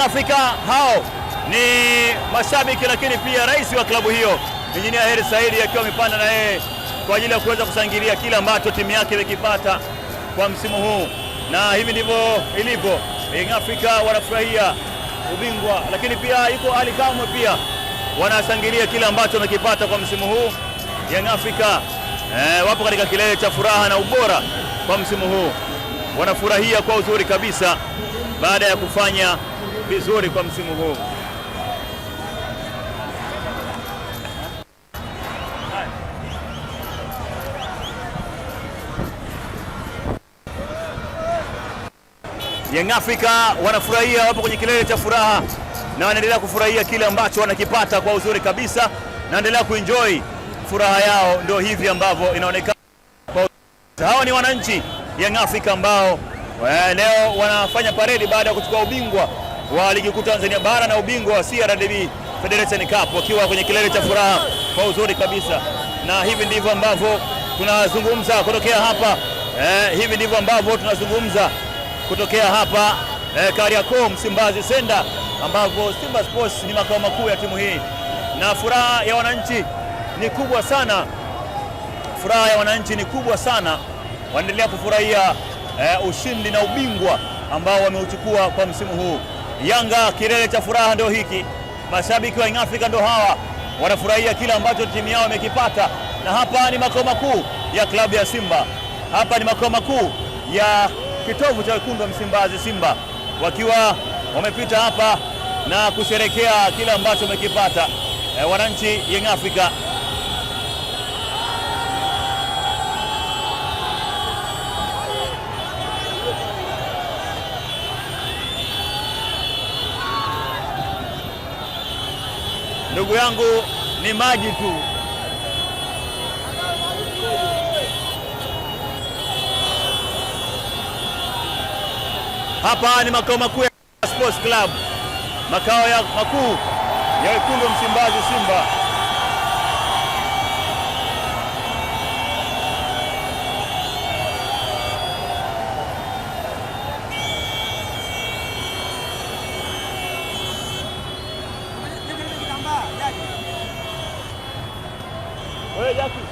Young Africa hao ni mashabiki, lakini pia rais wa klabu hiyo Injinia Hersi Said akiwa amepanda na yeye kwa ajili ya kuweza kushangilia kile ambacho timu yake imekipata kwa msimu huu, na hivi ndivyo ilivyo. Young Africa wanafurahia ubingwa, lakini pia yuko Ali Kamwe pia wanashangilia kile ambacho wamekipata kwa msimu huu. Young Africa wapo katika kilele cha furaha na ubora kwa msimu huu, wanafurahia kwa uzuri kabisa baada ya kufanya vizuri kwa msimu huu. Young Africa wanafurahia, wapo kwenye kilele cha furaha na wanaendelea kufurahia kile ambacho wanakipata kwa uzuri kabisa, na wanaendelea kuenjoy furaha yao. Ndio hivi ambavyo inaonekana. Hawa ni wananchi Young Africa ambao leo wanafanya paredi baada ya kuchukua ubingwa wa ligi kuu Tanzania bara na ubingwa wa CRDB Federation Cup, wakiwa kwenye kilele cha furaha kwa uzuri kabisa, na hivi ndivyo ambavyo tunazungumza kutokea hapa hivi ndivyo ambavyo tunazungumza kutokea hapa Kariakoo Msimbazi Senda, ambapo Simba Sports ni makao makuu ya timu hii, na furaha ya wananchi ni kubwa sana. Furaha ya wananchi ni kubwa sana, wanaendelea kufurahia ushindi na ubingwa ambao wameuchukua kwa msimu huu. Yanga, kilele cha furaha ndio hiki. Mashabiki wa Young Africa ndio hawa, wanafurahia kile ambacho timu yao imekipata, na hapa ni makao makuu ya klabu ya Simba, hapa ni makao makuu ya kitovu cha wekundu wa Msimbazi, Simba, wakiwa wamepita hapa na kusherekea kile ambacho wamekipata. Wananchi Young Africa. Ndugu yangu ni maji tu. Hapa ni makao makuu ya Sports Club, makao ya makuu ya wekundu wa Msimbazi, Simba. Wewe Jackie.